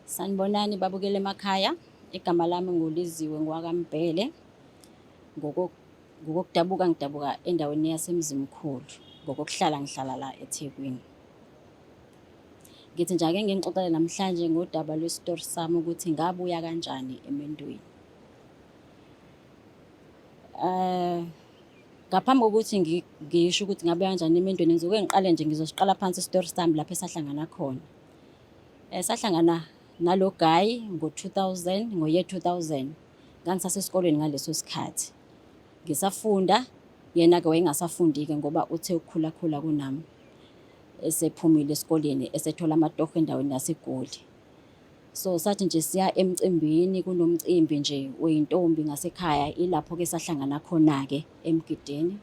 Sanibonani babukele emakhaya. Igama lami nguLiziwe ngowakaMbhele. Ngokokudabuka ngidabuka endaweni yaseMzimkhulu. Ngokokuhlala ngihlala la eThekwini. Ngithi nje ake nginixoxele namhlanje ngodaba lwesitori sami ukuthi ngabuya kanjani emendweni. Ngaphambi kokuthi ngisho ukuthi ngabuya kanjani emendweni, ngizoke ngiqale nje, ngizosiqala phansi isitori sami lapho esahlangana khona. Sahlangana nalo guy ngo-2000, ngo-year 2000. Ngangisasesikolweni ngaleso sikhathi. Ngisafunda, yena-ke wayengasafundi-ke ngoba uthe ukukhulakhula kunami. Esephumile esikoleni, esethola amatoho endaweni yaseGoli. So sathi nje siya emcimbini, kunomcimbi nje wey'ntombi ngasekhaya, ilapho-ke sahlangana khona-ke emgidini.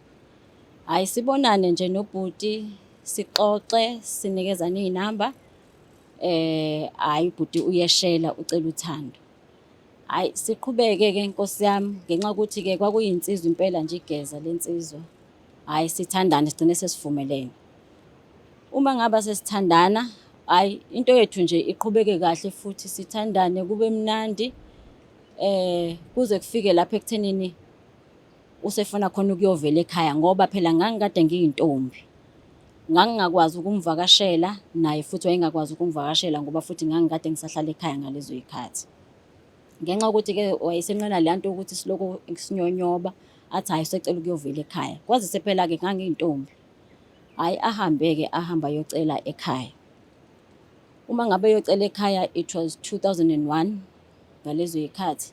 Hhayi, sibonane nje nobhuti, sixoxe, sinikezane iy'namba. Hhayi, ubhuti uyeshela ucela uthando. Hhayi, siqhubeke-ke nkosi yami, ngenxa yokuthi-ke kwakuyinsizwa impela nje igeza lensizwa. Hhayi, sithandane sigcine sesivumelene. Uma ngaba sesithandana, hhayi, into yethu nje iqhubeke kahle futhi sithandane kube mnandi, kuze kufike lapha ekuthenini usefuna khona ukuyovela ekhaya ngoba phela ngangikade ngiyintombi. Ngangingakwazi ukumvakashela naye futhi wayengakwazi ukungivakashela ngoba futhi ngangikade ngisahlala ekhaya ngalezo y'khathi. Ngenxa yokuthi-ke wayesenqena le nto yokuthi silokhu sinyonyoba, athi hhayi usecela ukuyovela ekhaya. Kwazise phela-ke ngangiyintombi. Hhayi, ahambe-ke ahambe ayocela ekhaya. Uma ngabe eyocela ekhaya, it was 2001 ngalezo y'khathi,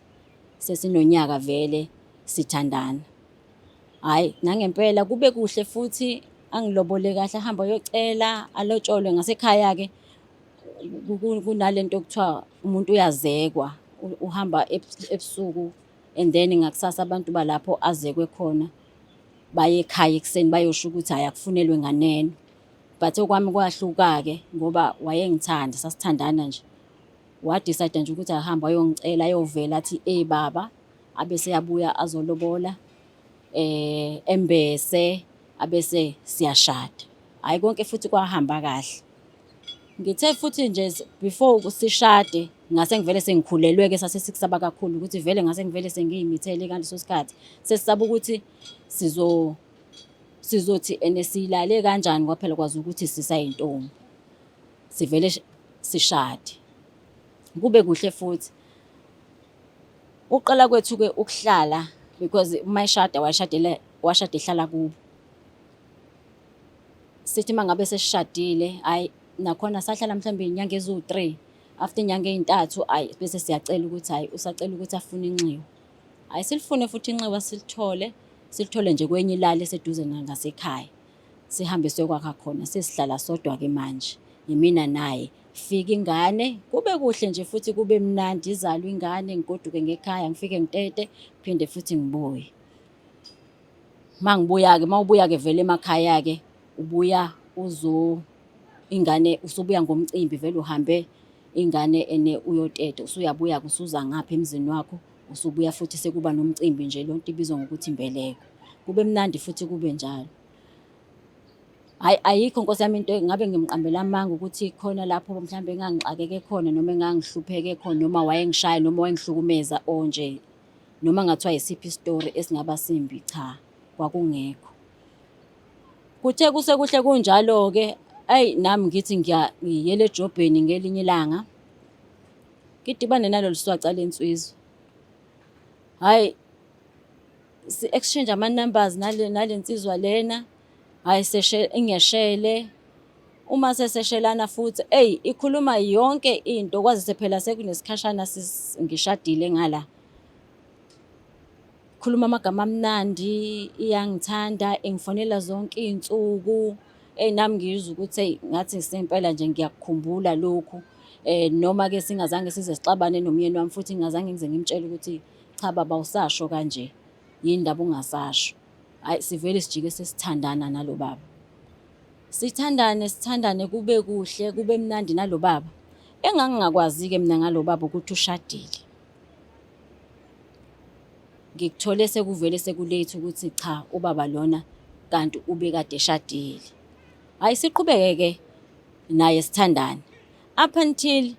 sesinonyaka vele sithandana. Hhayi, nangempela kube kuhle futhi angilobole kahle, ahambe ayocela alotsholwe ngasekhaya-ke. Kunalento okuthiwa umuntu uyazekwa, uhamba ebusuku and then ngakusasa abantu balapho azekwe khona baye ekhaya ekuseni bayosho ukuthi hhayi, akufunelwe nganeno. But okwami kwahluka-ke ngoba wayengithanda, sasithandana nje. Wa-decide nje ukuthi ahambe ayongicela, ayovela athi eh baba, abese eyabuya azolobola, embese, abese siyashada. Hhayi, konke futhi kwahamba kahle. Ngithe futhi nje before sishade ngase ngivele sengikhulelwe-ke, sase sikusaba kakhulu ukuthi vele ngase ngivele sengiyimithele ngaleso sikhathi. Sesisaba ukuthi sizothi ene siyilale kanjani ngoba phela kwazi ukuthi sisayintombi. Sivele sishade. Kube kuhle futhi. Ukuqala kwethu-ke ukuhlala because uma eshada wayeshadele washada ehlala kubo. Sithi uma ngabe sesishadile, hhayi, nakhona sahlala mhlawumbe iy'nyanga eziwu-3. After iy'nyanga ey'ntathu, hhayi, bese siyacela ukuthi hhayi usacela ukuthi afune inxiwa. Hhayi, silifune futhi inxiwa silithole, silithole nje kwenye ilali eseduze ngasekhaya. Sihambe siyokwakha khona, sesihlala sodwa-ke manje, yimina naye. Fika ingane, kube kuhle nje futhi kube mnandi, izalwe ingane, ngigoduke ngekhaya, ngifike ngitete, phinde futhi ngibuye. Mangibuya-ke, uma ubuya-ke vele emakhaya-ke, ubuya uzo ingane usubuya ngomcimbi vele uhambe ingane ene uyoteta, usuyabuya-ke usuza ngapha emzini wakho, usubuya futhi sekuba nomcimbi nje lonto ibizwa ngokuthi imbeleko. Kube mnandi futhi kube njalo. Hhayi, ayikho nkosi yami into ngabe ngimqambela amanga ukuthi khona lapho mhlawumbe engangixakeke khona noma engangihlupheke khona noma wayengishaya noma wayengihlukumeza or nje noma ngathiwa yisiphi isitori esingaba simbi, cha, kwakungekho. Kuthe kusekuhle kunjalo-ke, ayi, nami ngithi ngiyela ejobheni ngelinye ilanga, ngidibane nalolu swaca lensizwa. Hhayi, si-exchange ama-numbers nale nsizwa lena, hhayi, ingeshele. Uma seseshelana futhi, eyi, ikhuluma yonke into kwazise phela sekunesikhashana ngishadile ngala. Khuluma amagama amnandi, iyangithanda, ingifonela zonke iy'nsuku. Eyi, nami ngizwa ukuthi eyi ngathi sempela nje ngiyakukhumbula lokhu. Noma-ke singazange size sixabane nomyeni wami futhi ngingazange ngize ngimtshele ukuthi cha baba awusasho kanje, yini ndaba ungasasho. Hhayi, sivele sijike sesithandana nalo baba. Sithandane sithandane kube kuhle kube mnandi nalo baba. Engangingakwazi-ke mina ngalo baba ukuthi ushadile. Ngikuthole sekuvele seku-late ukuthi cha ubaba lona kanti ubekade eshadile. Hhayi, siqhubeke-ke naye sithandane up until.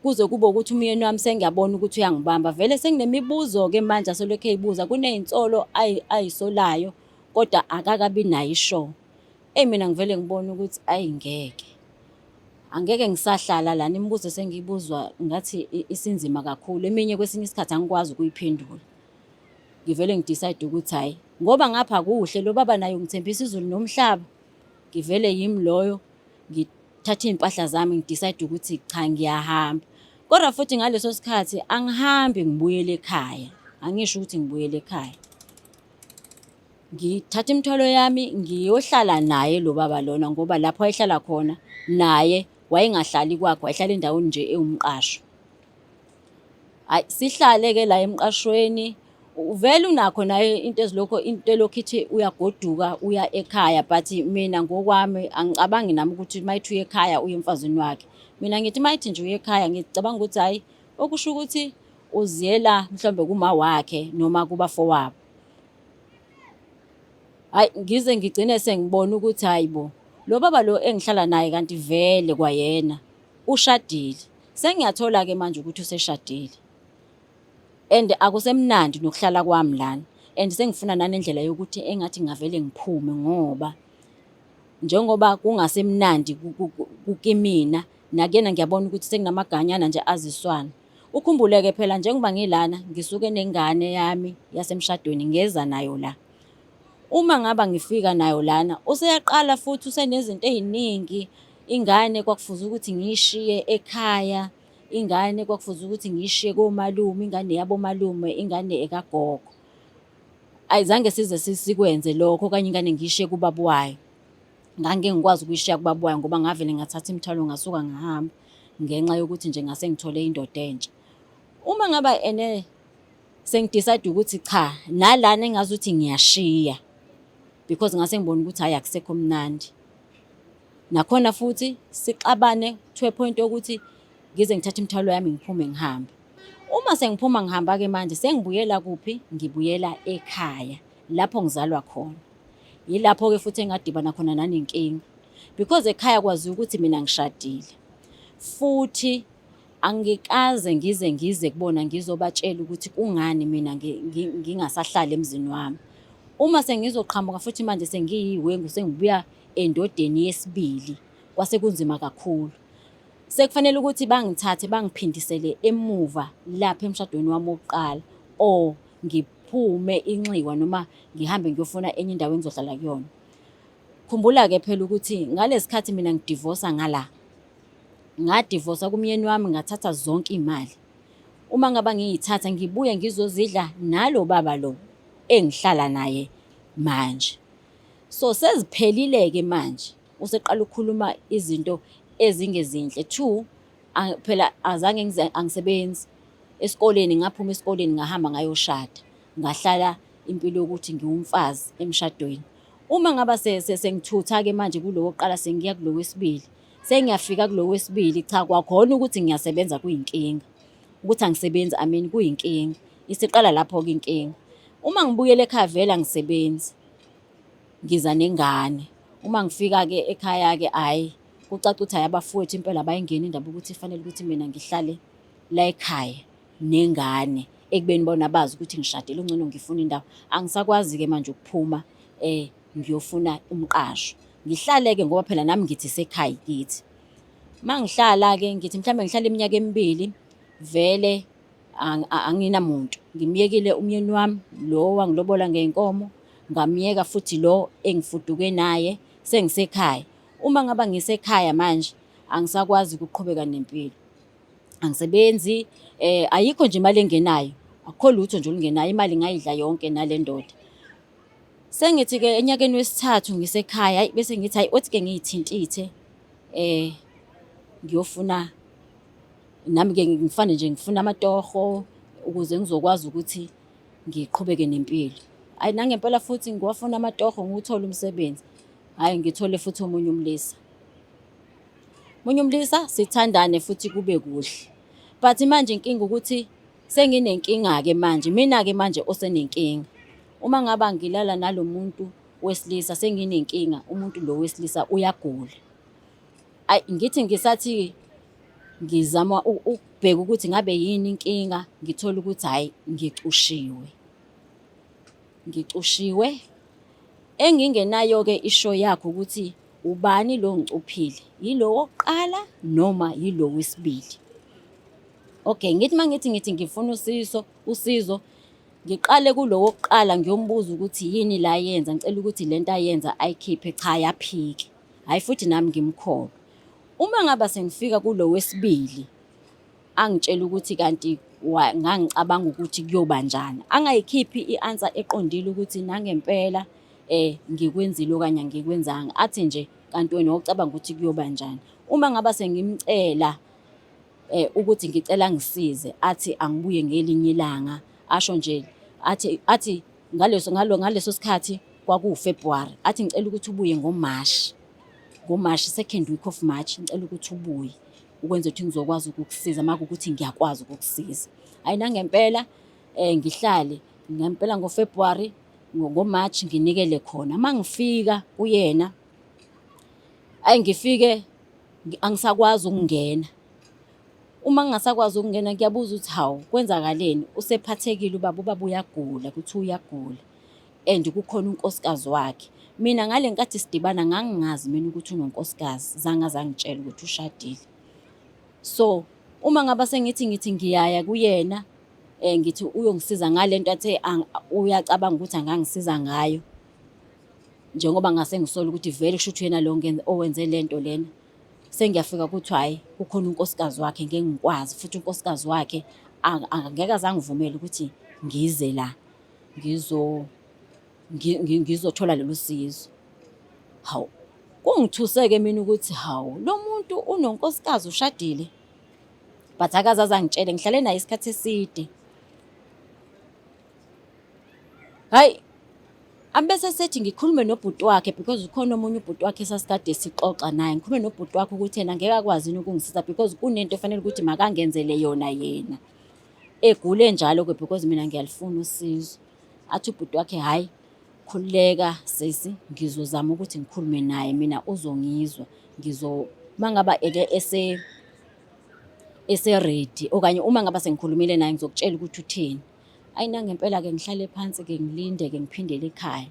Kuze kube ukuthi umyeni wami sengiyabona ukuthi uyangibamba. Vele senginemibuzo-ke manje aselokhu eyibuza, kuneyinsolo ayisolayo kodwa akakabi nayo isure. Eyi mina ngivele ngibone ukuthi ayi ngeke, angeke ngisahlala lana, imibuzo esengiyibuzwa ngathi isinzima kakhulu, eminye kwesinye isikhathi angikwazi ukuyiphendula. Ngivele ngi-decide ukuthi hhayi, ngoba ngapha kuhle, lo baba naye ungithembisa izulu nomhlaba, ngivele yimi loyo ngithathe iy'mpahla zami ngi-decide ukuthi cha ngiyahamba. Kodwa futhi ngaleso sikhathi angihambi ngibuyele ekhaya, angisho ukuthi ngibuyele ekhaya. Ngithatha imithwalo yami ngiyohlala naye lo baba lona ngoba lapho wayehlala khona naye wayengahlali kwakhe, wayehlala endaweni nje ewumqasho. Hhayi sihlale-ke la emqashweni, vele unakho naye into ezilokho into elokhu ithi uyagoduka uya ekhaya but mina ngokwami angicabangi nami ukuthi uma ethi uya ekhaya uya emfazini wakhe. Mina ngithi uma ethi nje uya ekhaya ngicabanga ukuthi hhayi okusho ukuthi uziyela mhlawumbe kuma wakhe noma kubafowabo. Hhayi ngize ngigcine sengibona ukuthi hhayi bo, lo baba lo engihlala naye kanti vele kwayena ushadile. Sengiyathola-ke manje ukuthi useshadile and akusemnandi nokuhlala kwami lana and sengifuna nanendlela yokuthi engathi ngingavele ngiphume ngoba njengoba kungasemnandi kukimina nakuyena ngiyabona ukuthi sekunamaganyana nje aziswana. Ukhumbule-ke phela njengoba ngilana ngisuke nengane yami yasemshadweni ngeza nayo la. Uma ngaba ngifika nayo lana useyaqala futhi usenezinto ey'ningi, ingane kwakufuze ukuthi ngiyishiye ekhaya, ingane kwakufuze ukuthi ngiyishiye komalume, ingane yabomalume, ingane ekagogo. Ayizange size sikwenze lokho okanye ingane ngiyishiye kubaba wayo. Ngangike ngikwazi ukuyishiya kubaba wayo ngoba ngavele ngathatha imithwalo ngasuka ngahamba ngenxa yokuthi nje ngase ngithole indoda entsha. Uma ngaba ene sengi-decide ukuthi cha nalana engazuthi ngiyashiya because ngase ngibona ukuthi hhayi akusekho mnandi. Nakhona futhi sixabane to a point yokuthi ngize ngithathe imithwalo yami ngiphume ngihambe. Uma sengiphuma ngihamba-ke manje sengibuyela kuphi? Ngibuyela ekhaya lapho ngizalwa khona. Yilapho-ke futhi engadibana khona nanenkinga because ekhaya kwaziwa ukuthi mina ngishadile futhi angikaze ngize ngize kubona ngizobatshela ukuthi kungani mina ngingasahlali emzini wami. Uma sengizoqhamuka futhi manje sengiyiwengu sengibuya endodeni yesibili kwase kunzima kakhulu. Sekufanele ukuthi bangithathe bangiphindisele emuva lapha emshadweni wami wokuqala or ngiphume inxiwa noma ngihambe ngiyofuna enye indawo engizohlala kuyona. Khumbula-ke phela ukuthi ngalesi khathi mina ngidivosa ngala, ngadivosa kumyeni wami ngathatha zonke iy'mali. Uma ngaba ngiyithatha ngibuye ngizozidla nalo baba lo engihlala naye manje. So seziphelile-ke manje, useqala ukukhuluma izinto ezingezinhle. Two, phela azange ngize angisebenzi esikoleni, ngaphuma esikoleni ngahamba ngayoshada, ngahlala impilo yokuthi ngiwumfazi emshadweni. Uma ngaba sengithutha-ke manje kulo wokuqala sengiya kulo wesibili, sengiyafika kulo wesibili, cha kwakhona ukuthi ngiyasebenza kuyinkinga. Ukuthi angisebenzi I mean kuyinkinga. Isiqala lapho-ke inkinga. Uma ngibuyela ekhaya vele angisebenzi, ngiza nengane. Uma ngifika-ke ekhaya-ke hhayi kucaca ukuthi hhayi abafowethu impela abayingeni indaba yokuthi kufanele ukuthi mina ngihlale la ekhaya nengane ekubeni bona bazi ukuthi ngishadile kungcono ngifune indawo. Angisakwazi-ke manje ukuphuma ngiyofuna umqasho. Ngihlale-ke ngoba phela nami ngithi isekhaya kithi. Uma ngihlala-ke ngithi mhlawumbe ngihlale iminyaka emibili vele anginamuntu. Ngimyekile umyeni wami lo owangilobola ngey'nkomo, ngamyeka futhi lo engifuduke naye sengisekhaya. Uma ngaba ngisekhaya manje angisakwazi ukuqhubeka nempilo. Angisebenzi, ayikho nje imali engenayo, akukho lutho nje olungenayo, imali ngayidla yonke nale ndoda. Sengithi-ke enyakeni wesithathu ngisekhaya, hhayi bese ngithi hhayi othi-ke ngiyithintithe ngiyofuna nami-ke ngifane nje ngifuna amatoho ukuze ngizokwazi ukuthi ngiqhubeke nempilo. Hhayi nangempela futhi ngiwafuna amatoho ngiwuthole umsebenzi, hhayi ngithole futhi omunye umlisa. Omunye umlisa sithandane futhi kube kuhle. But manje inkinga ukuthi senginenkinga-ke manje, mina-ke manje osenenkinga. Uma ngaba ngilala nalo muntu wesilisa senginenkinga, umuntu lo wesilisa uyagula. Ayi ngithi ngisathi Ngizama ukubheka ukuthi ngabe yini inkinga, ngithole ukuthi hhayi ngicushiwe. Ngicushiwe. Engingenayo-ke isho yakho ukuthi ubani lo ongicuphile, yilo wokuqala noma yilo wesibili. Okay, ngithi uma ngithi ngithi ngifuna usizo, usizo, ngiqale kulo wokuqala ngiyombuza ukuthi yini la ayenza, ngicela ukuthi le nto ayenza ayikhiphe, cha yaphike. Hhayi futhi nami ngimkholwe. Uma ngaba sengifika kulo wesibili angitshela ukuthi kanti ngangicabanga ukuthi kuyoba njani, angayikhiphi i-answer eqondile ukuthi nangempela ngikwenzile okanye angikwenzanga, athi nje kanti wena wawucabanga ukuthi kuyoba njani. Uma ngaba sengimcela ukuthi ngicela angisize, athi angibuye ngelinye ilanga, asho nje athi athi ngaleso ngalo ngaleso sikhathi kwakuwu-February, athi ngicela ukuthi ubuye ngoMashi. NgoMashi, second week of March, ngicela ukuthi ubuye ukwenza ukuthi ngizokwazi ukukusiza uma kuwukuthi ngiyakwazi ukukusiza. Hhayi nangempela ngihlale ngempela ngoFebruary, ngoMarch nginikele khona. Uma ngifika kuyena, hhayi ngifike angisakwazi ukungena. Uma ngingasakwazi ukungena ngiyabuza ukuthi hawu kwenzakaleni, usephathekile ubaba, ubaba uyagula, kuthiwa uyagula and kukhona unkosikazi wakhe. Mina ngale nkathi sidibana ngangingazi mina ukuthi unonkosikazi, zange aze angitshele ukuthi ushadile. So uma ngaba sengithi ngithi ngiyaya kuyena ngithi uyongisiza ngale nto athe uyacabanga ukuthi angangisiza ngayo, njengoba ngase ngisola ukuthi vele kusho ukuthi uyena lo owenze le nto lena. Sengiyafika kuthiwa hhayi kukhona unkosikazi wakhe ngeke ngikwazi futhi unkosikazi wakhe angeke aze angivumele ukuthi ngize la ngizothola lolu sizo. Hawu, kungithuse-ke mina ukuthi hawu lo muntu unonkosikazi ushadile but akaze aze angitshele, ngihlale naye isikhathi eside. Hhayi, abese sethi ngikhulume nobhuti wakhe because ukhona omunye ubhuti wakhe esasikade sixoxa naye, ngikhulume nobhuti wakhe ukuthi yena ngeke akwazi yini ukungisiza because kunento efanele ukuthi makangenzele yona yena. Egule njalo-ke because mina ngiyalufuna usizo. Athi ubhuti wakhe hhayi khululeka sisi, ngizozama ukuthi ngikhulume naye mina uzongizwa, uma ngaba eke ese-ready okanye uma ngaba sengikhulumile naye ngizokutshela ukuthi uthini. Ayi nangempela-ke ngihlale phansi-ke ngilinde-ke ngiphindele ekhaya.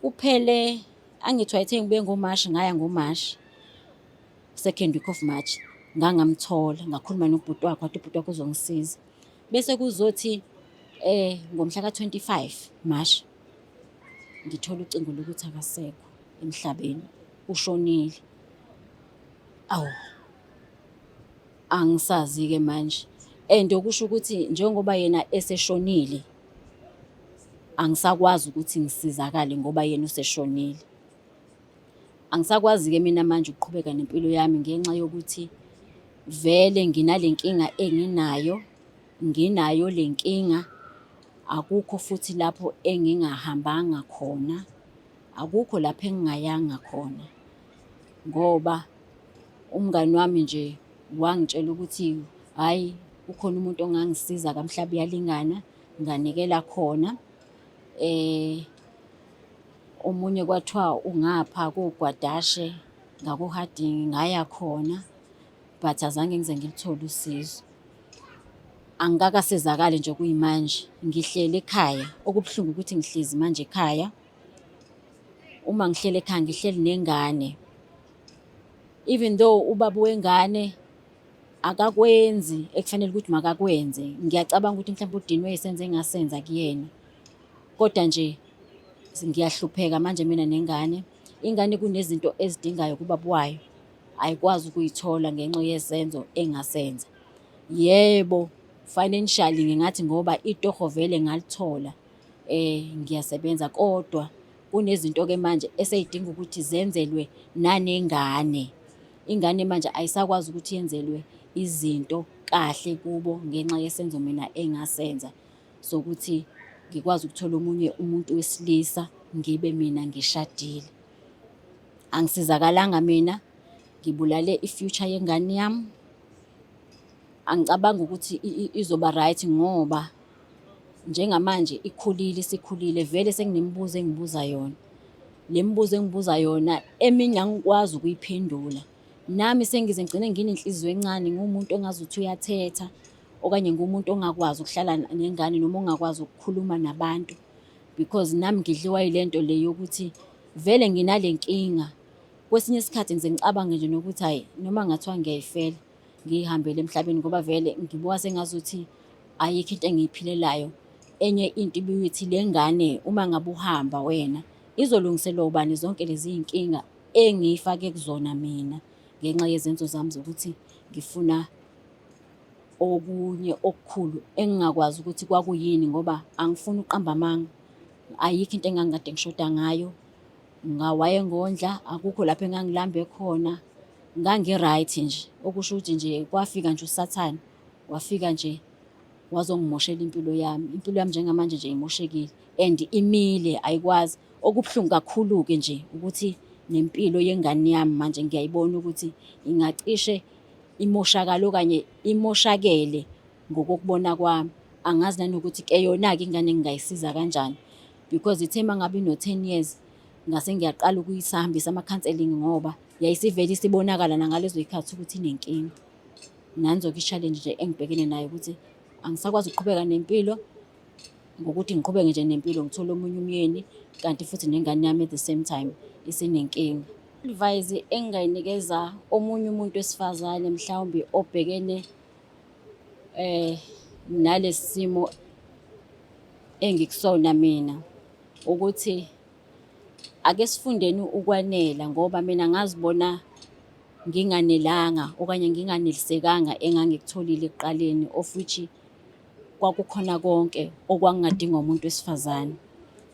Kuphele angithi wayethe ngibuye ngoMashi ngaya ngoMashi, second week of March ngangamthola ngakhuluma nobhuti wakhe wathi ubhuti wakhe uzongisiza. Bese kuzothi ngomhla ka-25 March ngithola ucingo lokuthi akasekho emhlabeni, ushonile. Awu, angisazi-ke manje and okusho ukuthi njengoba yena eseshonile angisakwazi ukuthi ngisizakale ngoba yena useshonile. Angisakwazi-ke mina manje ukuqhubeka nempilo yami ngenxa yokuthi vele nginale nkinga enginayo, nginayo le nkinga, akukho futhi lapho engingahambanga khona, akukho lapho engingayanga khona ngoba umngani wami nje wangitshela ukuthi hhayi kukhona umuntu ongangisiza kaMhlabuyalingana, nganikela khona. Omunye kwathiwa ungapha koGwadashe ngakoHarding, ngaya khona but azange ngize ngilithole usizo. Angikakasizakali nje kuyimanje, ngihleli ekhaya. Okubuhlungu ukuthi ngihlezi manje ekhaya. Uma ngihleli ekhaya ngihleli nengane. Even though ubaba wengane akakwenzi ekufanele ukuthi makakwenze, ngiyacabanga ukuthi mhlawumbe udinwe isenzo engasenza kuyena. Kodwa nje ngiyahlupheka manje mina nengane. Ingane kunezinto ezidingayo kubaba wayo, ayikwazi ukuyithola ngenxa yesenzo engasenza. Yebo, financially ngingathi ngoba itoho vele ngalithola ngiyasebenza kodwa kunezinto-ke manje esey'dinga ukuthi zenzelwe nanengane. Ingane manje ayisakwazi ukuthi yenzelwe izinto kahle kubo ngenxa yesenzo mina engasenza sokuthi ngikwazi ukuthola omunye umuntu wesilisa ngibe mina ngishadile. Angisizakalanga mina, ngibulale i-future yengane yami. Angicabangi ukuthi izoba right ngoba njengamanje ikhulile isikhulile vele senginemibuzo engibuza yona. Le mibuzo engibuza yona eminye angikwazi ukuyiphendula. Nami sengize ngigcine nginenhliziyo encane, ngiwumuntu ongazuthi uyathetha okanye ngiwumuntu ongakwazi ukuhlala nengane noma ongakwazi ukukhuluma nabantu because nami ngidliwa yile nto le yokuthi vele nginale nkinga. Kwesinye isikhathi ngize ngicabange nje nokuthi hhayi noma ngathiwa ngiyayifela ngiyihambele emhlabeni ngoba vele ngibuka sengazuthi ayikho into engiyiphilelayo. Enye into ibiyithi le ngane uma ngabe uhamba wena izolungiselwa ubani zonke lezi iy'nkinga engiyifake kuzona mina ngenxa yezenzo zami zokuthi ngifuna okunye okukhulu engingakwazi ukuthi kwakuyini ngoba angifuni ukuqamba amanga. Ayikho into engangikade ngishoda ngayo. Wayengondla, akukho lapho engangilambe khona. Ngangi-right nje, okusho ukuthi nje kwafika nje uSathane, wafika nje wazongimoshela impilo yami. Impilo yami njengamanje nje imoshekile and imile ayikwazi. Okubuhlungu kakhulu-ke nje ukuthi nempilo yengane yami manje ngiyayibona ukuthi ingacishe imoshakale okanye imoshakele ngokokubona kwami. Angazi nanokuthi ke yona-ke ingane ngingayisiza kanjani because ithe uma ngabe ino-10 years ngase ngiyaqala ukuyisahambisa ama-counselling ngoba yayisivele isibonakala nangalezo y'khathi ukuthi inenkinga. Nanso-ke i-challenge nje engibhekene nayo ukuthi angisakwazi ukuqhubeka nempilo ngokuthi ngiqhubeke nje nempilo ngithole omunye umyeni kanti futhi nengane yami at the same time isinenkinga. Advice engingayinikeza omunye umuntu wesifazane mhlawumbe obhekene nalesi simo engikusona mina ukuthi ake sifundeni ukwanela ngoba mina ngazibona nginganelanga okanye nginganelisekanga engangikutholile ekuqaleni, of which kwakukhona konke okwakungadingwa umuntu wesifazane,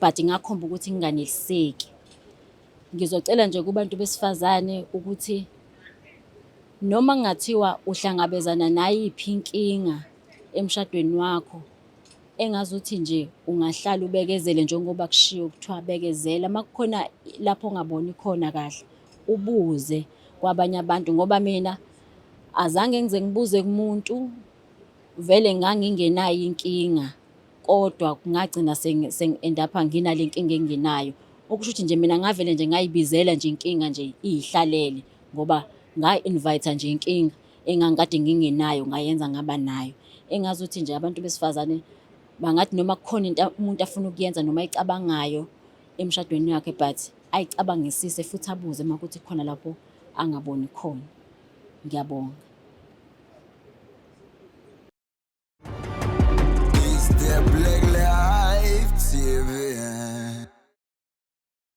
but ngakhomba ukuthi nginganeliseki. Ngizocela nje kubantu besifazane ukuthi noma kungathiwa uhlangabezana nayiphi inkinga emshadweni wakho, engazuthi nje ungahlala ubekezele njengoba kushiwo kuthiwa bekezela. Uma kukhona lapho ongaboni khona kahle, ubuze kwabanye abantu ngoba mina azange ngize ngibuze kumuntu, vele ngangingenayo inkinga kodwa ngagcina sengi-end up-a nginale nkinga enginayo. Okusho ukuthi nje mina ngavele nje ngayibizela nje inkinga nje iy'hlalele ngoba nga-invite-a nje inkinga engangikade ngingenayo ngayenza ngaba nayo. Engazuthi nje abantu besifazane bangathi noma kukhona into umuntu afuna ukuyenza noma ayicabangayo emshadweni wakhe but ayicabangisise futhi abuze uma kuthi khona lapho angaboni khona. Ngiyabonga. It's the Black Life TV.